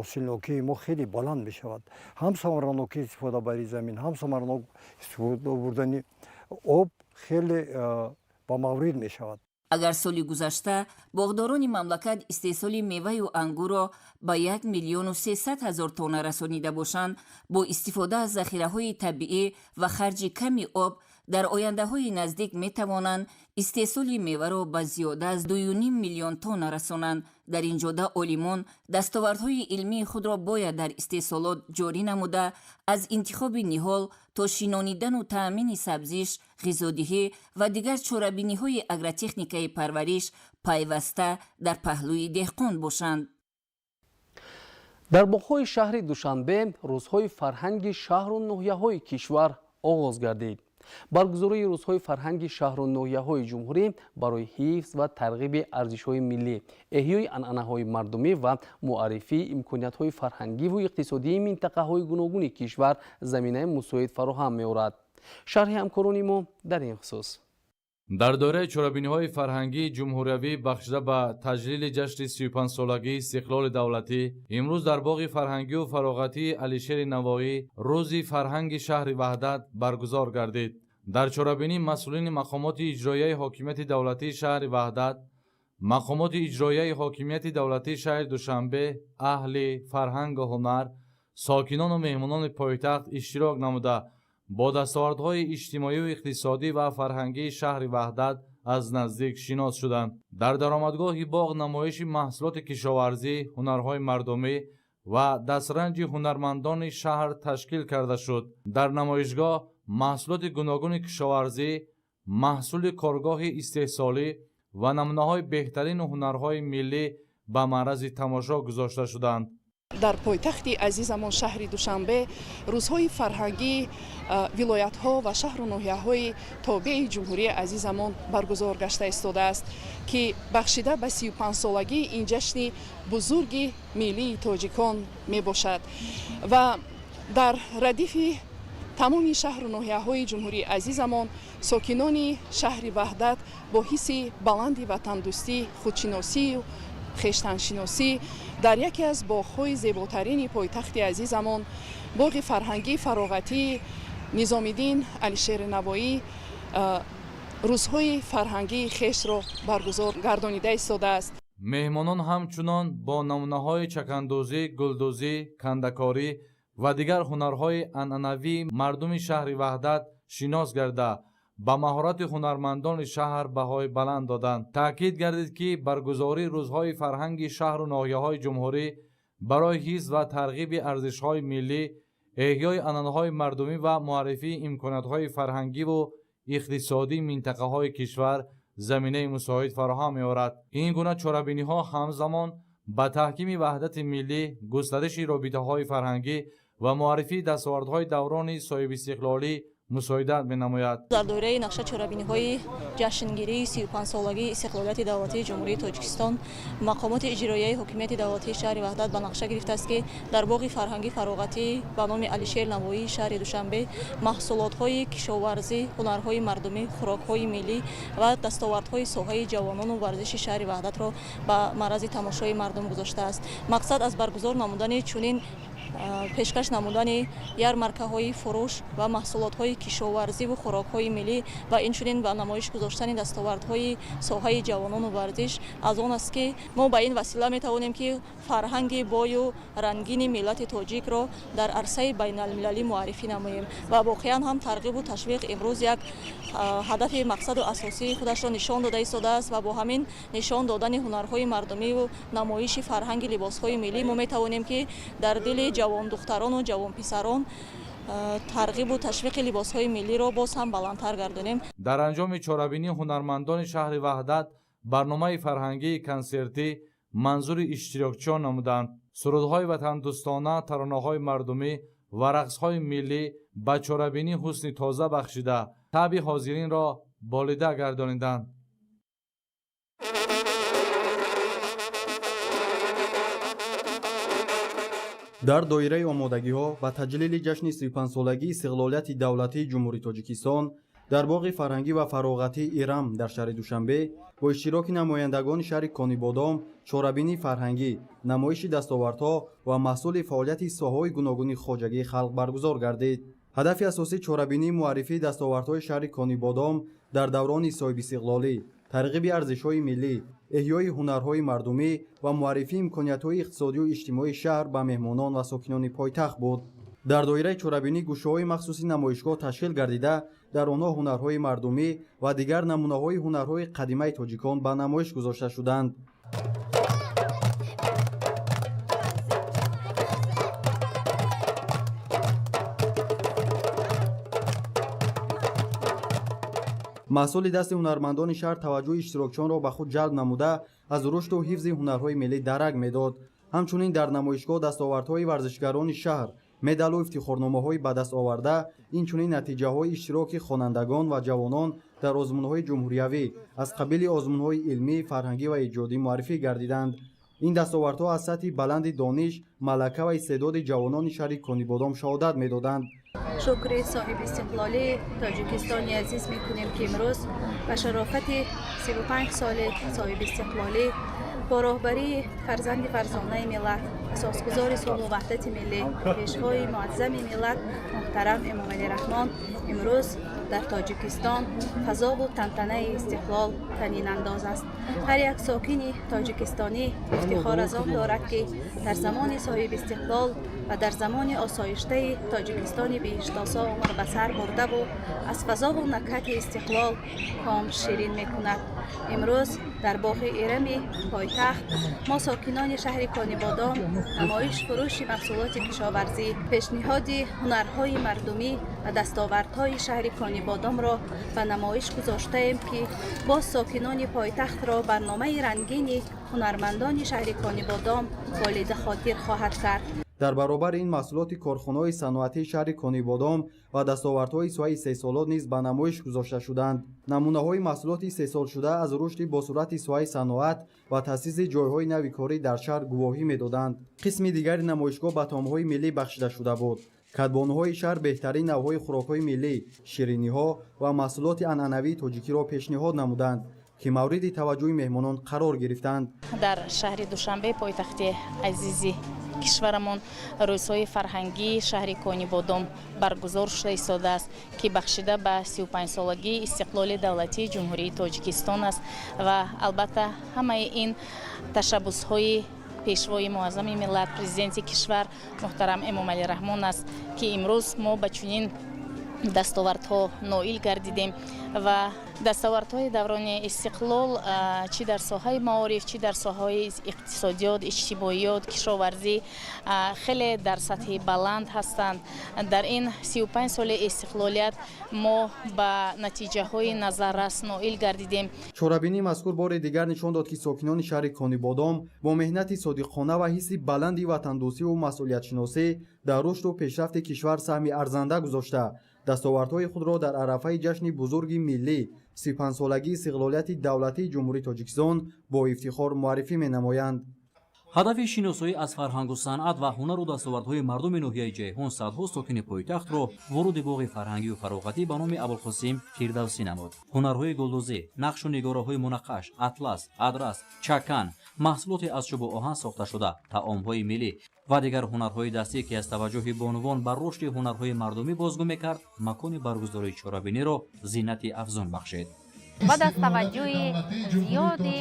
ҳосилнокии мо хеле баланд мешавад. Ҳам самаранокии истифодабарии замин, ҳам самаранок истифода бурдани об хеле ба маврид мешавад. Агар соли гузашта боғдорони мамлакат истеҳсоли меваю ангурро ба 1 300 000 тонна расонида бошанд, бо истифода аз захираҳои табиӣ ва харҷи ками об дар ояндаҳои наздик метавонанд истеҳсоли меваро ба зиёда аз 2,5 миллион тонна расонанд. Дар ин ҷода олимон дастовардҳои илмии худро бояд дар истеҳсолот ҷорӣ намуда, аз интихоби ниҳол то шинонидану таъмини сабзиш, ғизодиҳӣ ва дигар чорабиниҳои агротехникаи парвариш пайваста дар паҳлӯи деҳқон бошанд. Дар боғҳои шаҳри Душанбе рӯзҳои фарҳанги шаҳру ноҳияҳои кишвар оғоз гардид. Баргузории рӯзҳои фарҳанги шаҳру ноҳияҳои ҷумҳурӣ барои ҳифз ва тарғиби арзишҳои миллӣ, эҳёи анъанаҳои мардумӣ ва муаррифии имкониятҳои фарҳангиву иқтисодии минтақаҳои гуногуни кишвар заминаи мусоид фароҳам меорад. Шарҳи ҳамкорони мо дар ин хусус. Дар доираи чорабиниҳои фарҳангии ҷумҳуриявӣ, бахшида ба таҷлили ҷашни 35-солагии истиқлоли давлатӣ, имрӯз дар боғи фарҳангию фароғатии Алишери Навоӣ Рӯзи фарҳанги шаҳри Ваҳдат баргузор гардид. Дар чорабинӣ масъулини мақомоти иҷроияи ҳокимияти давлатии шаҳри Ваҳдат, мақомоти иҷроияи ҳокимияти давлатии шаҳри Душанбе, аҳли фарҳангу ҳунар, сокинону меҳмонони пойтахт иштирок намуда, бо дастовардҳои иҷтимоию иқтисодӣ ва фарҳангии шаҳри Ваҳдат аз наздик шинос шуданд. Дар даромадгоҳи боғ намоиши маҳсулоти кишоварзӣ, ҳунарҳои мардумӣ ва дастранҷи ҳунармандони шаҳр ташкил карда шуд. Дар намоишгоҳ маҳсулоти гуногуни кишоварзӣ, маҳсули коргоҳи истеҳсолӣ ва намунаҳои беҳтарину ҳунарҳои миллӣ ба маърази тамошо гузошта шуданд. Дар пойтахти азизамон шаҳри Душанбе рӯзҳои фарҳангии вилоятҳо ва шаҳру ноҳияҳои тобеи ҷумҳурии азизамон баргузор гашта истодааст, ки бахшида ба 35-солагии ин ҷашни бузурги миллии тоҷикон мебошад. Ва дар радифи тамоми шаҳру ноҳияҳои ҷумҳурии азизамон сокинони шаҳри Ваҳдат бо ҳисси баланди ватандӯстӣ, худшиносию хештаншиносӣ дар яке аз боғҳои зеботарини пойтахти азизамон, боғи фарҳангии фароғатии Низомиддин Алишери Навоӣ, рӯзҳои фарҳангии хешро баргузор гардонида истодааст. Меҳмонон ҳамчунон бо намунаҳои чакандӯзӣ, гулдӯзӣ, кандакорӣ ва дигар ҳунарҳои анъанавии мардуми шаҳри Ваҳдат шинос гарда, ба маҳорати ҳунармандони шаҳр баҳои баланд доданд. Таъкид гардид, ки баргузории рӯзҳои фарҳанги шаҳру ноҳияҳои ҷумҳурӣ барои ҳифз ва тарғиби арзишҳои миллӣ, эҳёи анъанаҳои мардумӣ ва муаррифии имкониятҳои фарҳангиву иқтисодии минтақаҳои кишвар заминаи мусоид фароҳам меорад. Ин гуна чорабиниҳо ҳамзамон ба таҳкими ваҳдати миллӣ, густариши робитаҳои фарҳангӣ ва муаррифии дастовардҳои даврони соҳибистиқлолӣ мусоидат менамояд. Дар доираи нақша чорабиниҳои ҷашнгирии 35-солагии истиқлолияти давлатии Ҷумҳурии Тоҷикистон мақомоти иҷроияи ҳокимияти давлатии шаҳри Ваҳдат ба нақша гирифтааст, ки дар боғи фарҳангӣ фароғатӣ ба номи Алишер Навоии шаҳри Душанбе маҳсулотҳои кишоварзӣ, ҳунарҳои мардумӣ, хӯрокҳои миллӣ ва дастовардҳои соҳаи ҷавонону варзиши шаҳри Ваҳдатро ба маррази тамошои мардум гузоштааст. Мақсад аз баргузор намудани чунин пешкаш намудани ярмаркаҳои фурӯш ва маҳсулотҳои кишоварзиву хӯрокҳои миллӣ ва инчунин ба намоиш гузоштани дастовардҳои соҳаи ҷавонону варзиш аз он аст, ки мо ба ин васила метавонем, ки фарҳанги бою рангини миллати тоҷикро дар арсаи байналмилалӣ муаррифӣ намоем ва воқеан ҳам тарғибу ташвиқ имрӯз як ҳадафи мақсаду асосии худашро нишон дода истодааст ва бо ҳамин нишон додани ҳунарҳои мардумиву намоиши фарҳанги либосҳои миллӣ мо метавонем, ки дар дили ҷавондухтарону ҷавонписарон тарғибу ташвиқи либосҳои миллиро боз ҳам баландтар гардонем. Дар анҷоми чорабинӣ ҳунармандони шаҳри Ваҳдат барномаи фарҳангии консертӣ манзури иштирокчиён намуданд. Сурудҳои ватандӯстона, таронаҳои мардумӣ ва рақсҳои миллӣ ба чорабинӣ ҳусни тоза бахшида, таъби ҳозиринро болида гардониданд. Дар доираи омодагиҳо ба таҷлили ҷашни 35-солагии истиқлолияти давлатии Ҷумҳурии Тоҷикистон дар боғи фарҳангӣ ва фароғатии Ирам дар шаҳри Душанбе бо иштироки намояндагони шаҳри Конибодом чорабинии фарҳангӣ, намоиши дастовардҳо ва маҳсули фаъолияти соҳаҳои гуногуни хоҷагии халқ баргузор гардид. Ҳадафи асосии чорабинии муаррифии дастовардҳои шаҳри Конибодом дар даврони соҳибистиқлолӣ, тарғиби арзишҳои миллӣ, эҳёи ҳунарҳои мардумӣ ва муаррифии имкониятҳои иқтисодию иҷтимоии шаҳр ба меҳмонон ва сокинони пойтахт буд. Дар доираи чорабинӣ гӯшаҳои махсуси намоишгоҳ ташкил гардида, дар онҳо ҳунарҳои мардумӣ ва дигар намунаҳои ҳунарҳои қадимаи тоҷикон ба намоиш гузошта шуданд. Маҳсули дасти ҳунармандони шаҳр таваҷҷӯҳи иштирокчиёнро ба худ ҷалб намуда, аз рушду ҳифзи ҳунарҳои миллӣ дарак медод. Ҳамчунин дар намоишгоҳ дастовардҳои варзишгарони шаҳр, медалу ифтихорномаҳои ба даст оварда, инчунин натиҷаҳои иштироки хонандагон ва ҷавонон дар озмунҳои ҷумҳуриявӣ аз қабили озмунҳои илмӣ, фарҳангӣ ва эҷодӣ муаррифӣ гардиданд. Ин дастовардҳо аз сатҳи баланди дониш, малака ва истеъдоди ҷавонони шаҳри Конибодом шаҳодат медоданд. Шукри соҳибистиқлолии Тоҷикистони азиз мекунем, ки имрӯз ба шарофати 35 соли соҳибистиқлолӣ бо роҳбарии фарзанди фарзонаи миллат, асосгузори сулҳу ваҳдати миллӣ, пешвои муаззами миллат муҳтарам Эмомалӣ Раҳмон имрӯз дар Тоҷикистон фазову тантанаи истиқлол танинандоз аст. Ҳар як сокини тоҷикистонӣ ифтихор аз он дорад, ки дар замони соҳибистиқлол Ва дар замони осоиштаи Тоҷикистони биҳиштосо умр ба сар бурдаву аз фазову накҳати истиқлол ком ширин мекунад. Имрӯз дар боғи Ирами пойтахт мо, сокинони шаҳри Конибодом, намоиш фурӯши маҳсулоти кишоварзӣ, пешниҳоди ҳунарҳои мардумӣ ва дастовардҳои шаҳри Конибодомро ба намоиш гузоштаем, ки боз сокинони пойтахтро барномаи рангини ҳунармандони шаҳри Конибодом болида хотир хоҳад кард. Дар баробари ин, маҳсулоти корхонаҳои саноатии шаҳри Конибодом ва дастовардҳои соҳаи истеҳсолот низ ба намоиш гузошта шуданд. Намунаҳои маҳсулоти истеҳсолшуда аз рушди босуръати соҳаи саноат ва таъсиси ҷойҳои нави корӣ дар шаҳр гувоҳӣ медоданд. Қисми дигари намоишгоҳ ба таомҳои миллӣ бахшида шуда буд. Кадбонуҳои шаҳр беҳтарин навъҳои хӯрокҳои миллӣ, шириниҳо ва маҳсулоти анъанавии тоҷикиро пешниҳод намуданд, ки мавриди таваҷҷӯҳи меҳмонон қарор гирифтанд. Дар шаҳри Душанбе, пойтахти азизи кишварамон, рӯзҳои фарҳангии шаҳри Конибодом баргузор шуда истодааст, ки бахшида ба 35-солагии истиқлоли давлатии Ҷумҳурии Тоҷикистон аст. Ва албатта, ҳамаи ин ташаббусҳои пешвои муаззами миллат, президенти кишвар муҳтарам Эмомалӣ Раҳмон аст, ки имрӯз мо ба чунин дастовардҳо ноил гардидем. Ва дастовардҳои даврони истиқлол чӣ дар соҳаи маориф, чӣ дар соҳаҳои иқтисодиёт, иҷтимоиёт, кишоварзӣ хеле дар сатҳи баланд ҳастанд. Дар ин 35 соли истиқлолият мо ба натиҷаҳои назаррас ноил гардидем. Чорабинии мазкур бори дигар нишон дод, ки сокинони шаҳри Конибодом бо меҳнати содиқона ва ҳисси баланди ватандӯстиву масъулиятшиносӣ дар рушду пешрафти кишвар саҳми арзанда гузошта, дастовардҳои худро дар арафаи ҷашни бузурги миллӣ, 35-солагии истиқлолияти давлатии Ҷумҳурии Тоҷикистон, бо ифтихор муаррифӣ менамоянд. Ҳадафи шиносоӣ аз фарҳангу санъат ва ҳунару дастовардҳои мардуми ноҳияи Ҷайҳун садҳо сокини пойтахтро вуруди боғи фарҳангию фароғатӣ ба номи Абулқосим Фирдавсӣ намуд. Ҳунарҳои гулдӯзӣ, нақшу нигораҳои мунаққаш, атлас, адрас, чакан, маҳсулоти аз чӯбу оҳан сохташуда, таомҳои миллӣ ва дигар ҳунарҳои дастӣ, ки аз таваҷҷӯҳи бонувон ба рушди ҳунарҳои мардумӣ бозгӯ мекард, макони баргузории чорабиниро зинати афзун бахшид. Баъд аз таваҷҷӯҳи зиёди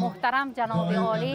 муҳтарам ҷаноби олӣ,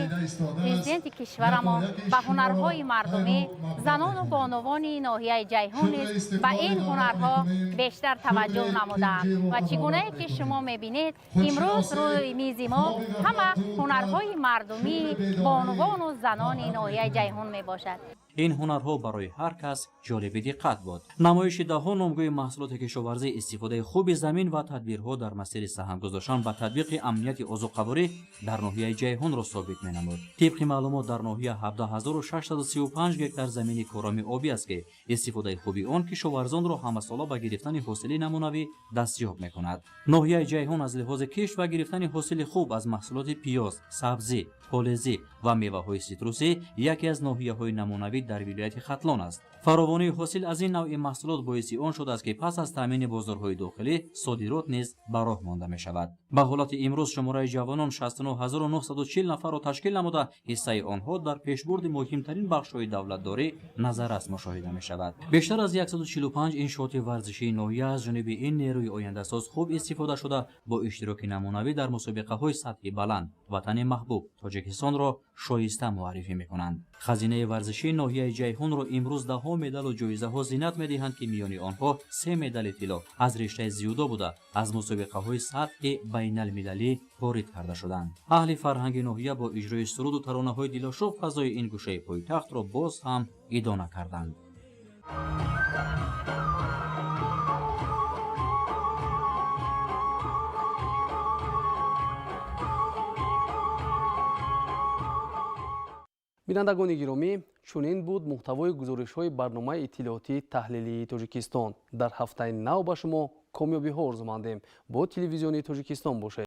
президенти кишварамон, ба ҳунарҳои мардумӣ, занону бонувони ноҳияи Ҷайҳун низ ба ин ҳунарҳо бештар таваҷҷӯҳ намудаанд. Ва чӣ гунае ки шумо мебинед, имрӯз рӯи мизи мо ҳама ҳунарҳои мардумии бонувону занони ноҳияи Ҷайҳун мебошад. Ин ҳунарҳо барои ҳар кас ҷолиби диққат буд. Намоиши даҳҳо номгӯи маҳсулоти кишоварзӣ, истифодаи хуби замин ва тадбирҳо дар масири саҳм гузоштан ба татбиқи амнияти озуқаворӣ дар ноҳияи Ҷайҳунро собит менамуд. Тибқи маълумот, дар ноҳия 17 635 гектар замини короми обӣ аст, ки истифодаи хуби он кишоварзонро ҳамасола ба гирифтани ҳосили намунавӣ дастёб мекунад. Ноҳияи Ҷайҳун аз лиҳози кишт ва гирифтани ҳосили хуб аз маҳсулоти пиёз, сабзӣ, полезӣ ва меваҳои ситрусӣ яке аз ноҳияҳои намунавӣ дар вилояти Хатлон аст. Фаровонии ҳосил аз ин навъи маҳсулот боиси он шудааст, ки пас аз таъмини бозорҳои дохилӣ содирот низ ба роҳ монда мешавад. Ба ҳолати имрӯз шумораи ҷавонон 69 940 нафарро ташкил намуда, ҳиссаи онҳо дар пешбурди муҳимтарин бахшҳои давлатдорӣ назаррас мушоҳида мешавад. Бештар аз 145 иншооти варзишии ноҳия аз ҷониби ин нерӯи ояндасоз хуб истифода шуда, бо иштироки намунавӣ дар мусобиқаҳои сатҳи баланд ватани маҳбуб Тоҷикистонро шоиста муаррифӣ мекунанд. Хазинаи варзишии ноҳияи Ҷайҳунро имрӯз даҳҳо медалу ҷоизаҳо зинат медиҳанд, ки миёни онҳо се медали тилло аз риштаи дзюдо буда, аз мусобиқаҳои сатҳи байналмилалӣ ворид карда шуданд. Аҳли фарҳанги ноҳия бо иҷрои суруду таронаҳои дилошӯб фазои ин гӯшаи пойтахтро боз ҳам идона карданд. Бинандагони гиромӣ, чунин буд муҳтавои гузоришҳои барномаи иттилоотии таҳлилии Тоҷикистон. Дар ҳафтаи нав ба шумо комёбиҳо орзумандем. Бо Телевизиони Тоҷикистон бошед.